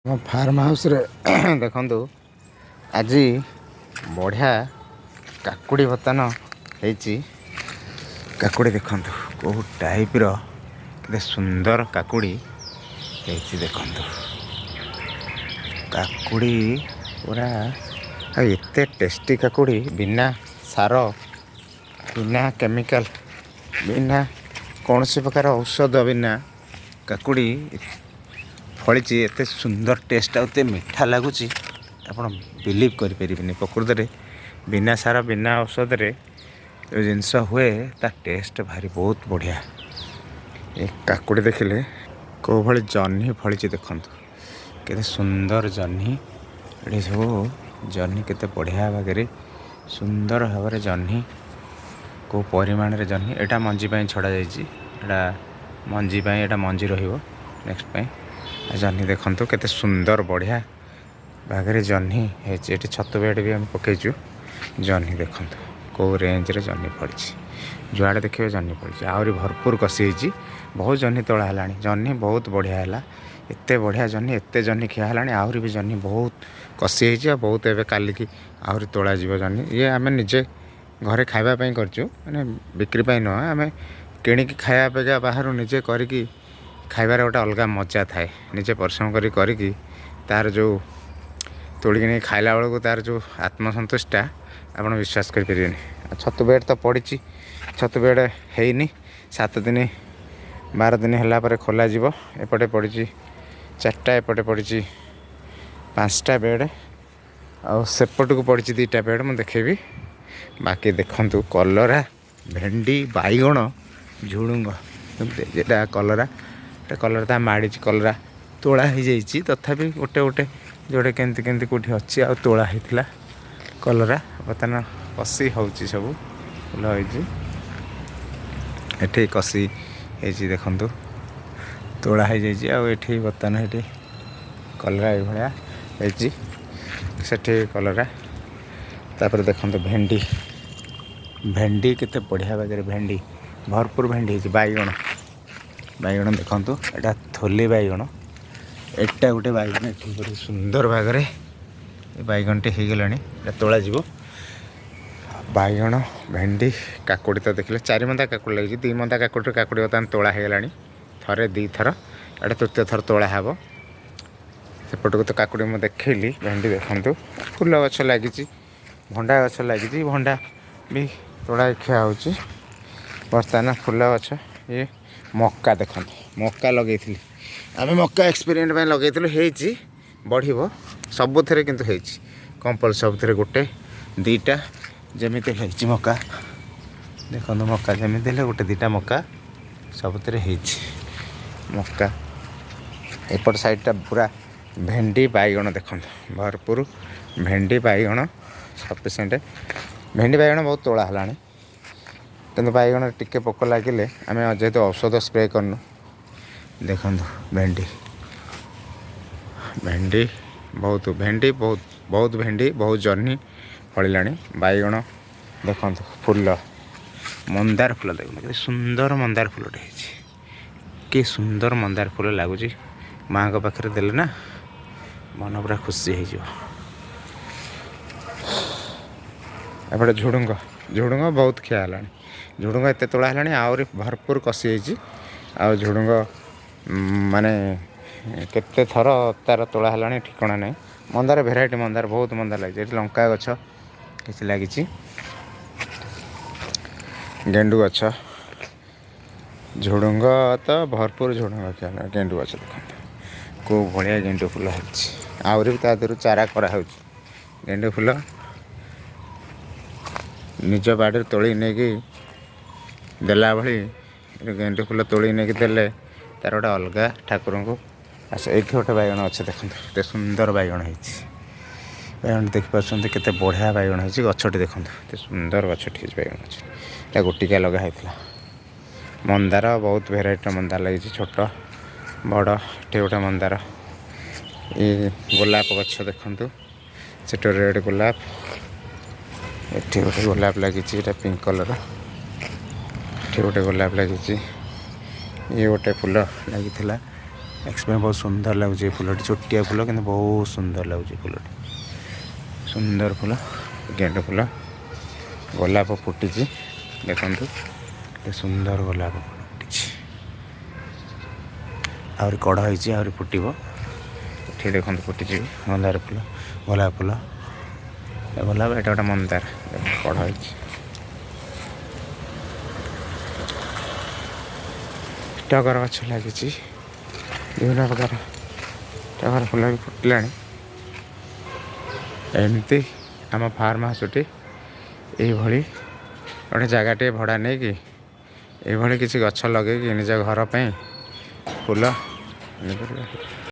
ଆମ ଫାର୍ମ ହାଉସ୍ରେ ଦେଖନ୍ତୁ, ଆଜି ବଢ଼ିଆ କାକୁଡ଼ି ବର୍ତ୍ତମାନ ହେଇଛି। କାକୁଡ଼ି ଦେଖନ୍ତୁ କେଉଁ ଟାଇପ୍ର, କେତେ ସୁନ୍ଦର କାକୁଡ଼ି ହେଇଛି ଦେଖନ୍ତୁ। କାକୁଡ଼ି ପୁରା ଆଉ ଏତେ ଟେଷ୍ଟି କାକୁଡ଼ି, ବିନା ସାର, ବିନା କେମିକାଲ, ବିନା କୌଣସି ପ୍ରକାର ଔଷଧ ବିନା କାକୁଡ଼ି ଫଳିଛି। ଏତେ ସୁନ୍ଦର ଟେଷ୍ଟ ଆଉ ଏତେ ମିଠା ଲାଗୁଛି, ଆପଣ ବିଲିଭ୍ କରିପାରିବେନି। ପ୍ରକୃତରେ ବିନା ସାର ବିନା ଔଷଧରେ ଯେଉଁ ଜିନିଷ ହୁଏ, ତା ଟେଷ୍ଟ ଭାରି ବହୁତ ବଢ଼ିଆ। ଏ କାକୁଡ଼ି ଦେଖିଲେ, କେଉଁ ଭଳି ଜହ୍ନି ଫଳିଛି ଦେଖନ୍ତୁ, କେତେ ସୁନ୍ଦର ଜହ୍ନି। ଏଠି ସବୁ ଜହ୍ନି କେତେ ବଢ଼ିଆ ଭାଗରେ, ସୁନ୍ଦର ଭାବରେ ଜହ୍ନି, କେଉଁ ପରିମାଣରେ ଜହ୍ନି। ଏଇଟା ମଞ୍ଜି ପାଇଁ ଛଡ଼ାଯାଇଛି। ଏଇଟା ମଞ୍ଜି ପାଇଁ, ଏଇଟା ମଞ୍ଜି ରହିବ ନେକ୍ସଟ ପାଇଁ। ଜହ୍ନି ଦେଖନ୍ତୁ କେତେ ସୁନ୍ଦର ବଢ଼ିଆ ଭାଗରେ ଜହ୍ନି ହେଇଛି। ଏଠି ଛତୁ ବେଡ଼ ବି ଆମେ ପକେଇଛୁ। ଜହ୍ନି ଦେଖନ୍ତୁ କେଉଁ ରେଞ୍ଜରେ ଜହ୍ନି ଫଳିଛି। ଯୁଆଡ଼େ ଦେଖିବେ ଜହ୍ନି ଫଳିଛି। ଆହୁରି ଭରପୁର କଷି ହେଇଛି। ବହୁତ ଜହ୍ନି ତୋଳା ହେଲାଣି। ଜହ୍ନି ବହୁତ ବଢ଼ିଆ ହେଲା। ଏତେ ବଢ଼ିଆ ଜହ୍ନି, ଏତେ ଜହ୍ନି ଖିଆ ହେଲାଣି। ଆହୁରି ବି ଜହ୍ନି ବହୁତ କଷି ହେଇଛି ଆଉ ବହୁତ ଏବେ କାଲିକି ଆହୁରି ତୋଳାଯିବ ଜହ୍ନି। ଇଏ ଆମେ ନିଜେ ଘରେ ଖାଇବା ପାଇଁ କରିଛୁ, ମାନେ ବିକ୍ରି ପାଇଁ ନୁହଁ। ଆମେ କିଣିକି ଖାଇବା ଅପେକ୍ଷା ବାହାରୁ ନିଜେ କରିକି ଖାଇବାର ଗୋଟେ ଅଲଗା ମଜା ଥାଏ। ନିଜେ ପରିଶ୍ରମ କରି କରିକି ତାର ଯେଉଁ ତୋଳିକି ନେଇ ଖାଇଲା ବେଳକୁ ତାର ଯେଉଁ ଆତ୍ମସନ୍ତୁଷ୍ଟିଟା, ଆପଣ ବିଶ୍ୱାସ କରିପାରିବେନି। ଆଉ ଛତୁ ବେଡ଼ ତ ପଡ଼ିଛି। ଛତୁ ବେଡ଼ ହେଇନି, 7 ଦିନ 12 ଦିନ ହେଲା ପରେ ଖୋଲାଯିବ। ଏପଟେ ପଡ଼ିଛି ଚାରିଟା, ଏପଟେ ପଡ଼ିଛି ପାଞ୍ଚଟା ବେଡ଼, ଆଉ ସେପଟକୁ ପଡ଼ିଛି ଦୁଇଟା ବେଡ଼, ମୁଁ ଦେଖେଇବି। ବାକି ଦେଖନ୍ତୁ କଲରା, ଭେଣ୍ଡି, ବାଇଗଣ, ଝୁଡ଼ୁଙ୍ଗ। ଏଇଟା କଲରା, ଏଟା କଲରା ତା ମାଡ଼ିଛି। କଲରା ତୋଳା ହେଇଯାଇଛି, ତଥାପି ଗୋଟେ ଗୋଟେ ଯୋଉଟା କେମିତି କେମିତି କେଉଁଠି ଅଛି। ଆଉ ତୋଳା ହେଇଥିଲା କଲରା ବର୍ତ୍ତମାନ କଷି ହେଉଛି, ସବୁ ଫୁଲ ହେଇଛି। ଏଠି କଷି ହେଇଛି ଦେଖନ୍ତୁ, ତୋଳା ହେଇଯାଇଛି। ଆଉ ଏଠି ବର୍ତ୍ତମାନ ଏଠି କଲରା ଏଇଭଳିଆ ହେଇଛି, ସେଠି କଲରା। ତାପରେ ଦେଖନ୍ତୁ ଭେଣ୍ଡି। ଭେଣ୍ଡି କେତେ ବଢ଼ିଆ ବାଗରେ ଭେଣ୍ଡି, ଭରପୁର ଭେଣ୍ଡି ହେଇଛି। ବାଇଗଣ, ବାଇଗଣ ଦେଖନ୍ତୁ, ଏଇଟା ଥୋଲି ବାଇଗଣ। ଏଇଟା ଗୋଟେ ବାଇଗଣ। ଏଠି ଗୋଟେ ସୁନ୍ଦର ଭାଗରେ ଏ ବାଇଗଣଟି ହେଇଗଲାଣି, ଏଇଟା ତୋଳାଯିବ। ବାଇଗଣ, ଭେଣ୍ଡି, କାକୁଡ଼ି ତ ଦେଖିଲେ, ଚାରି ମନ୍ଦା କାକୁଡ଼ି ଲାଗିଛି। ଦୁଇ ମନ୍ଦା କାକୁଡ଼ିରୁ କାକୁଡ଼ି ବର୍ତ୍ତମାନ ତୋଳା ହେଇଗଲାଣି, ଥରେ ଦୁଇଥର, ଏଇଟା ତୃତୀୟ ଥର ତୋଳା ହେବ। ସେପଟକୁ ତ କାକୁଡ଼ି ମୁଁ ଦେଖେଇଲି। ଭେଣ୍ଡି ଦେଖନ୍ତୁ। ଫୁଲ ଗଛ ଲାଗିଛି, ଭଣ୍ଡା ଗଛ ଲାଗିଛି, ଭଣ୍ଡା ବି ତୋଳା ଖିଆ ହେଉଛି ବର୍ତ୍ତମାନ। ଫୁଲ ଗଛ ଇଏ। ମକା ଦେଖନ୍ତୁ, ମକା ଲଗେଇଥିଲି ଆମେ। ମକା ଏକ୍ସପେରିମେଣ୍ଟ ପାଇଁ ଲଗେଇଥିଲୁ, ହେଇଛି, ବଢ଼ିବ। ସବୁଥିରେ କିନ୍ତୁ ହେଇଛି କମ୍ପଲ୍, ସବୁଥିରେ ଗୋଟେ ଦୁଇଟା ଯେମିତି ହେଇଛି ମକା। ଦେଖନ୍ତୁ, ମକା ଯେମିତି ହେଲେ ଗୋଟେ ଦୁଇଟା ମକା ସବୁଥିରେ ହେଇଛି ମକା। ଏପଟ ସାଇଡ଼ଟା ପୁରା ଭେଣ୍ଡି, ବାଇଗଣ ଦେଖନ୍ତୁ, ଭରପୁର ଭେଣ୍ଡି, ବାଇଗଣ ସଫିସିଏଣ୍ଟ। ଭେଣ୍ଡି, ବାଇଗଣ ବହୁତ ତୋଳା ହେଲାଣି, କିନ୍ତୁ ବାଇଗଣରେ ଟିକେ ପୋକ ଲାଗିଲେ ଆମେ ଯେହେତୁ ଔଷଧ ସ୍ପ୍ରେ କରିନୁ। ଦେଖନ୍ତୁ ଭେଣ୍ଡି, ଭେଣ୍ଡି ବହୁତ, ଭେଣ୍ଡି ବହୁତ, ବହୁତ ଭେଣ୍ଡି, ବହୁତ ଜହ୍ନି ଫଳିଲାଣି। ବାଇଗଣ ଦେଖନ୍ତୁ। ଫୁଲ, ମନ୍ଦାର ଫୁଲ ଦେଖନ୍ତୁ, କେତେ ସୁନ୍ଦର ମନ୍ଦାର ଫୁଲଟେ ହେଇଛି। କି ସୁନ୍ଦର ମନ୍ଦାର ଫୁଲ ଲାଗୁଛି। ମାଆଙ୍କ ପାଖରେ ଦେଲେ ନା ମନ ପୁରା ଖୁସି ହେଇଯିବ। ଏପଟେ ଝୁଡ଼ୁଙ୍ଗ, ଝୁଡ଼ୁଙ୍ଗ ବହୁତ ଖିଆ ହେଲାଣି। ଝୁଡ଼ୁଙ୍ଗ ଏତେ ତୋଳା ହେଲାଣି, ଆହୁରି ଭରପୁର କଷି ହେଇଛି। ଆଉ ଝୁଡ଼ୁଙ୍ଗ ମାନେ କେତେ ଥର ତାର ତୋଳା ହେଲାଣି ଠିକଣା ନାହିଁ। ମନ୍ଦାର ଭେରାଇଟି ମନ୍ଦାର, ବହୁତ ମନ୍ଦାର ଲାଗିଛି। ଏଠି ଲଙ୍କା ଗଛ କିଛି ଲାଗିଛି, ଗେଣ୍ଡୁ ଗଛ, ଝୁଡ଼ୁଙ୍ଗ ତ ଭରପୁର ଝୁଡ଼ୁଙ୍ଗ ଖିଆ ହେଲାଣି। ଗେଣ୍ଡୁ ଗଛ ଦେଖନ୍ତୁ, କେଉଁ ଭଳିଆ ଗେଣ୍ଡୁ ଫୁଲ ହେଇଛି। ଆହୁରି ବି ତା ଦେହରୁ ଚାରା କରାହେଉଛି। ଗେଣ୍ଡୁ ଫୁଲ ନିଜ ବାଡ଼ିରୁ ତୋଳି ନେଇକି ଦେଲା ଭଳି, ଗେଣ୍ଡୁ ଫୁଲ ତୋଳି ନେଇକି ଦେଲେ ତାର ଗୋଟେ ଅଲଗା ଠାକୁରଙ୍କୁ ଆଚ୍ଛା। ଏଇଠି ଗୋଟେ ବାଇଗଣ ଅଛି ଦେଖନ୍ତୁ, କେତେ ସୁନ୍ଦର ବାଇଗଣ ହେଇଛି। ବାଇଗଣ ଦେଖିପାରୁଛନ୍ତି, କେତେ ବଢ଼ିଆ ବାଇଗଣ ହେଇଛି। ଗଛଟି ଦେଖନ୍ତୁ, କେତେ ସୁନ୍ଦର ଗଛଟି ହେଇଛି ବାଇଗଣ ଗଛ। ଏଇଟା ଗୋଟିକିଆ ଲଗା ହେଇଥିଲା। ମନ୍ଦାର ବହୁତ ଭେରାଇଟିର ମନ୍ଦାର ଲାଗିଛି, ଛୋଟ ବଡ଼। ଏଠି ଗୋଟେ ମନ୍ଦାର। ଏ ଗୋଲାପ ଗଛ ଦେଖନ୍ତୁ, ସେଠି ରେଡ଼୍ ଗୋଲାପ, ଏଠି ଗୋଟେ ଗୋଲାପ ଲାଗିଛି, ଏଇଟା ପିଙ୍କ କଲର୍। ଏଠି ଗୋଟେ ଗୋଲାପ ଲାଗିଛି। ଇଏ ଗୋଟେ ଫୁଲ ଲାଗିଥିଲା। ଏକ୍ସପ୍ରେନ୍ ବହୁତ ସୁନ୍ଦର ଲାଗୁଛି ଏ ଫୁଲଟି। ଛୋଟିଆ ଫୁଲ କିନ୍ତୁ ବହୁତ ସୁନ୍ଦର ଲାଗୁଛି ଏ ଫୁଲଟି। ସୁନ୍ଦର ଫୁଲ, ଗେଣ୍ଡୁ ଫୁଲ। ଗୋଲାପ ଫୁଟିଛି, ଦେଖନ୍ତୁ କେତେ ସୁନ୍ଦର ଗୋଲାପ ଫୁଲ ଫୁଟିଛି। ଆହୁରି କଢ଼ ହେଇଛି, ଆହୁରି ଫୁଟିବ। ଏଠି ଦେଖନ୍ତୁ ଫୁଟିଛି ମନ୍ଦାର ଫୁଲ, ଗୋଲାପ ଫୁଲ। ଏ ଗୋଲାପ, ଏଇଟା ଗୋଟେ ମନ୍ଦାର, କଢ଼ ହେଇଛି। ଟଗର ଗଛ ଲାଗିଛି, ବିଭିନ୍ନ ପ୍ରକାର ଟଗର ଫୁଲ ବି ଫୁଟିଲାଣି। ଏମିତି ଆମ ଫାର୍ମ ହାଉସଟି ଏଇଭଳି ଗୋଟେ ଜାଗାଟିଏ ଭଡ଼ା ନେଇକି ଏଇଭଳି କିଛି ଗଛ ଲଗେଇକି ନିଜ ଘର ପାଇଁ ଫୁଲ ପନିପରିବା।